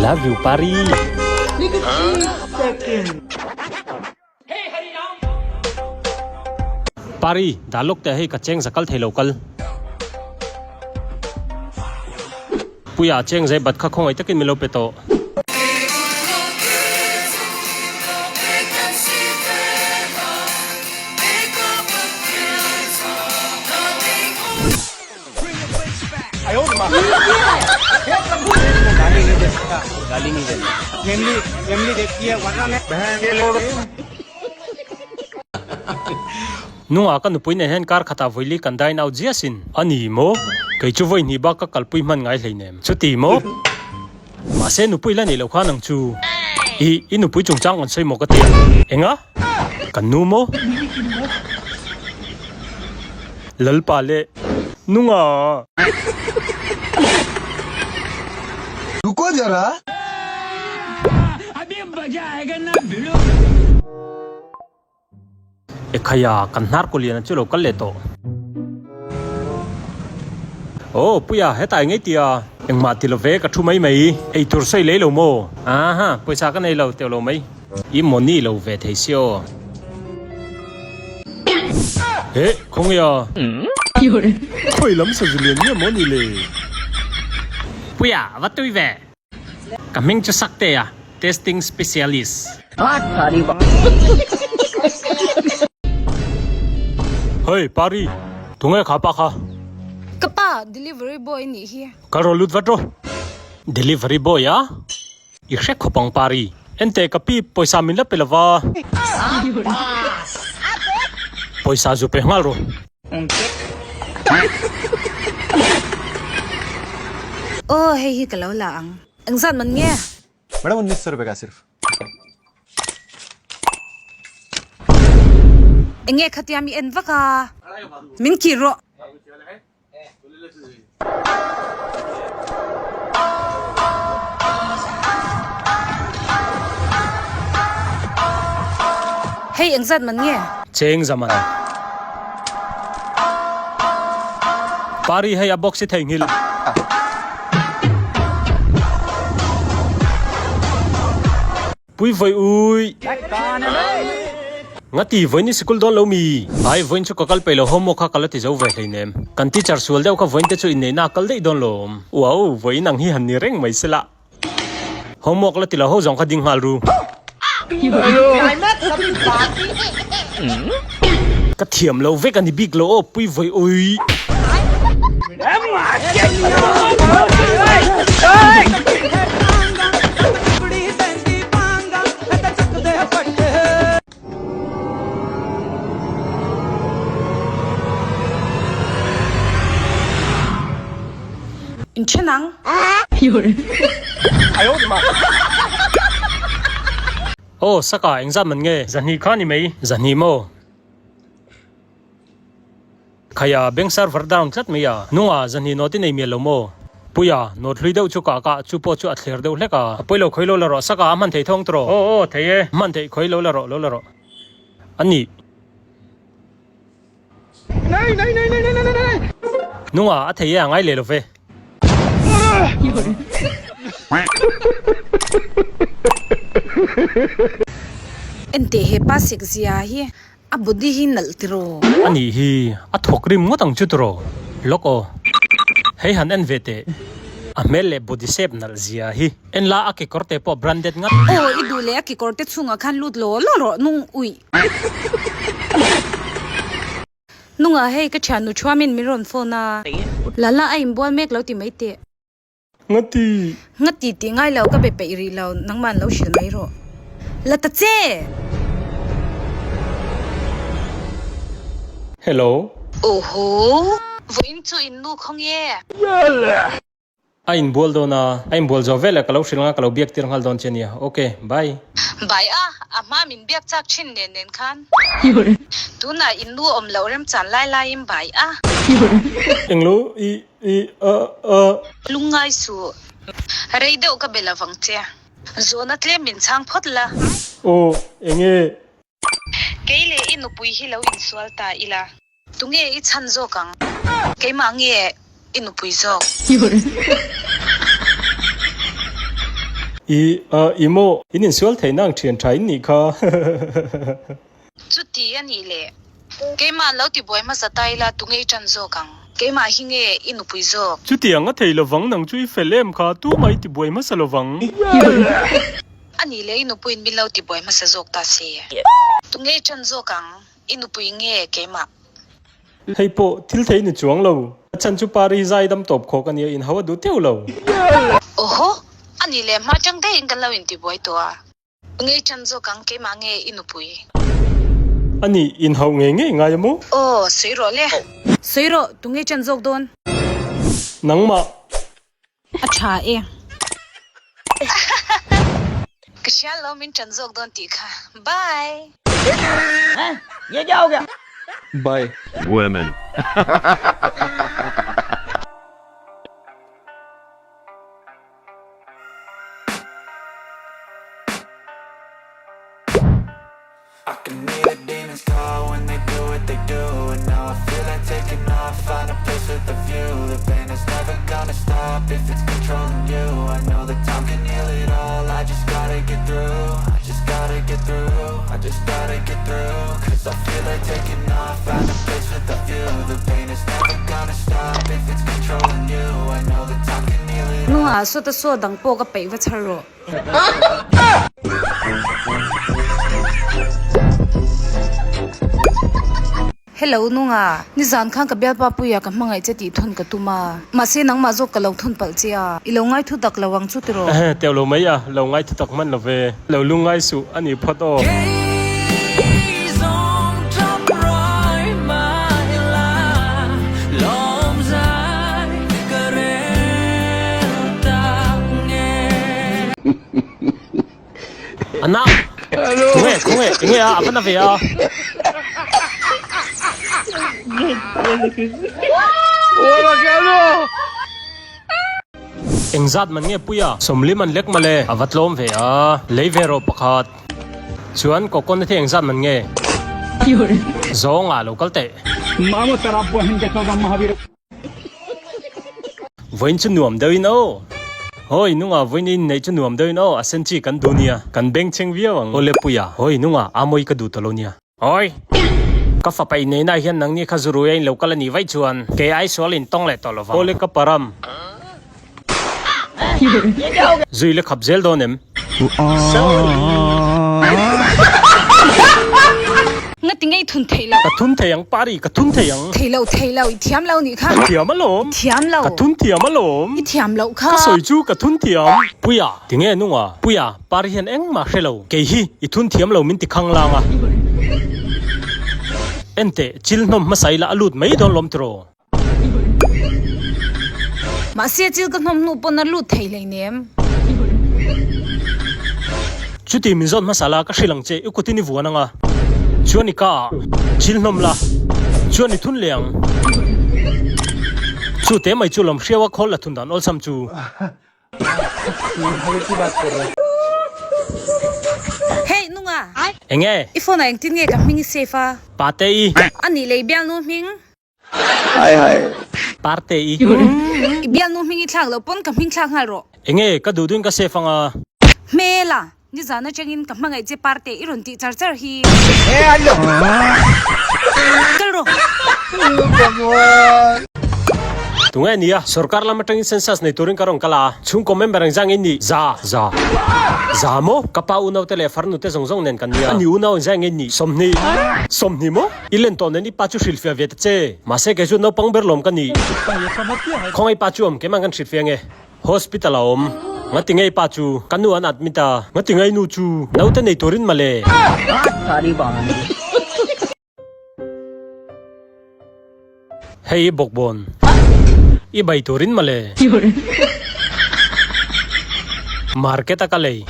love you Pari. Pari, dah lawk teh hei ka cheng za kal thei lo kal. Puia cheng zai bat kha khawngaih takin min lo pe tawh. Nungah ka nupui nen hian kar khatah vawili kan dine out zia sin. A ni maw? Kei chu vawi hnih bak ka kalpui hman ngai hleinem. Chuti maw? Mahse nupui la neih loh khan ang chu. I, i nupui chungchang kan sawi maw ka ti a. Enga? Kan nu maw? Lalpa leh Nunga! Ruko zara! Ekhaya, kan hnar kaw lian a chu lo kal leh tawh. Aw, Puia, hetah i ngei tia. Engmah ti lo ve, ka thu mai mai. Eitur sawi lei lo maw? Aha, pawisa ka nei lo teuh lo mai. I money lo ve thei si aw. He, khawnge a? Khawi lam sazu lian nge maw ni le? Puia, va tui ve. Ka hming chu Sakte a, testing specialist. Hey, Pari, tunge kha pa kha? Ka pa, delivery boy nih hi. Ka rawn lut vat rawh. Delivery boy a? I hre khawp ang Pari. Enteh ka pi pawisa min la pe lova. Pawisa zu pe nghal rawh. Aw hei hi ka lo la ang. Engzat man nge? Madam unnis so rupai ka sirf. Enge khatia mi en vak a? Min kir rawh. Hei engzat man nge? Cheng zaman. Pari hei a box i theihnghilh. Pui vawi ui. Ngati vawiin i sikul dawn lo mi? Ai vawiin chu ka kal peih lo homework kha ka la ti zo ve hleinem. Kan teacher sual deuh kha vawiin te chu inneihna a kal daih dawn lawm. Wow vawiin ang hi han ni reng mai sela. Homework la ti lo ho zawng kha ding nghal ru. Ka thiam lo vek a ni bik lo aw pui vawi ui. In then ang. Aw saka engzat man nge? Zahnih kha ni mai. Zahnih maw? Khaia bank server down tlat mai a, hnungah zahnih note i nei mial lo maw? Puia, note hlui deuh chu kah kah, chu pawh chu a thler deuh hlek a. A pawi lo khawi lo la rawh, saka a hman thei thawng tawh rawh. Aw aw, thei e, hman theih khawi lo la rawh, lo la rawh. A nih. Hnungah a thei e, a ngai leh lo ve. Enteh he pa sek zia hi A body hi nalh tiraw? A nih hi, a thawk rim ngawt ang chu tiraw? Lawk aw. Hei han en ve teh. A hmel leh body shape nalh zia hi. En la a kekawr te pawh branded ngat. Aw, i duh leh a kekawr te chhungah khan lut law law rawh nung uih. Nungah hei ka thiannu thuamin min rawn phone a. Lala a inbual mek lo ti mai teh. Ngati. Ngati tih ngai lo ka be peih rih lo, nangman lo hrilh mai rawh. La ta che! Hello. Awhaw. Vawiin chu in nu khaw nge? A inbual dawn a, a inbual zawh veleh ka lo hrilh anga ka lo biak tir nghal dawn che nia. Ok, bye. Bye a, a hma min biak chak thin nen nen khan. Tunah in nu awm loh remchan lai laiin bye a. Englo, i. I a a. Lungngai suh. Rei deuh ka be lo vang che. Zawhna tlem min chhang phawt la. Aw, enge? Kei leh i nupui hi lo insual ta ila. Tunge i chhan zawk ang? Keimah nge i nupui zawk? I, uh, i maw, in insual theihna ang thian tha in nih kha. Chuti a nih le, keimah an lo tibuai hmasa ta ila tunge i tan zawk ang? Keimah hi nge i nupui zawk? Chutiang a thei lovang nang chu i fel em kha, tumah i tibuai hmasa lovang. A nih le i nupuiin min lo tibuai hmasa zawk ta si. Tunge i tan zawk ang? I nupui nge keimah? Hei pawh thil thei ni chuang lo. A chhan chu Pari zai dam tawp khawk a nia, inhau a duh teuh lo. Awhaw, a nih leh hma tang daihin kan lo intibuai tawh a. Ngei tan zawk ang, keimah nge i nupui? A nih, inhauh ngei ngei ngai a maw? Aw, sawi rawh le. Sawi rawh, tu ngei tan zawk dawn? Nangmah. A tha e. Ka hria lo min tan zawk dawn tih kha. Bye! Bye. Women. Hnungah sawta saw dang pawh ka peih va chhar rawh. Hello Nunga, nizan khan ka bialpa puia ka hmangaih che tih thawn ka tum a, mahse nangmah zawk ka lo thawn palh che a, i lo ngai thu tak lo ang chu tiraw? Ehe, teuh lo mai a, lo ngai thu tak hman lo ve. Lo lungngai suh a ni phawt aw. Anna! Khawnge, khawnge, enge a, a va na ve a. Engzat man nge pui a? Sawmli man lek male. A va tlawm ve a, lei ve rawh pakhat. Chuan coconut hi engzat man nge? Zawng ah lo kal teh. Vawiin chu nuam deuhin aw. Hawi nunga vawiin in neih chu nuam deuhin aw, a sen chi kan duh nia, kan beng chheng viau ang. Awle puia, hawi nunga a mawi ka duh ta lo nia. Hawi! Ka fapa inneihna ah hian nangni kha zuruia in lo kal a nih vaih chuan kei ai sual in tawng leh tawh lo vang. Awle ka param. Zui le khap zel dawn em? Ngati ngei thun theih loh. Ka thun thei ang Pari, ka thun thei ang. Thei lo, thei lo, i thiam lo nih kha. Ka thiam alawm. I thiam lo. Ka thun thiam alawm. I thiam loh kha. Ka sawi chu ka thun thiam. Puia, tinge nunga? Puia, Pari hian engmah hre lo. Kei hi i thun thiam lo min ti khang lang a. Enteh, chil hnawm hmasa ila a lut mai dawn lawm tiraw? Mahse chil ka hnawm hnu pawn a lut thei hleinem. Chuti min zawt hmasa la ka hrilh ang che i kutin i vuan anga chuan i ka ah chil hnawm la chuan i thun leh ang. Chu te mai chu lawm hriau a khawl la thun dan awlsam chu. Hey Nunga! Enge? I phone ah engtin nge ka hming i save a? Pate i. Anih lei bialnu hming? Parte i. I bialnu hming i thlak loh pawn ka hming thlak nghal rawh. Enge ka duh duhin ka save anga. Hmel a, nizan atangin ka hmangaih che Parte i rawn tih char char hi. Kal rawh. Tunge nia, sorkar lam atangin census nei turin ka rawn kal a, chhungkaw member engzang in nih? Za. Za. Za maw? Ka pa unaute leh farnute zawng zawng nen kan nia. Ani unau engzang in nih? 20. 20 maw? I len tawh nen i pa chu hrilhfiah ve ta che. Mahse kei chu naupang ber lawm ka ni. Khawngaih pa chu awm keimah kan hrilhfiah nge? Hospital a awm. Ngati ngei pa chu ka nu an admit a. Ngati ngei nu chu naute nei turin male. Hei i bawkbawn. I bai turin male. Market a ka lei.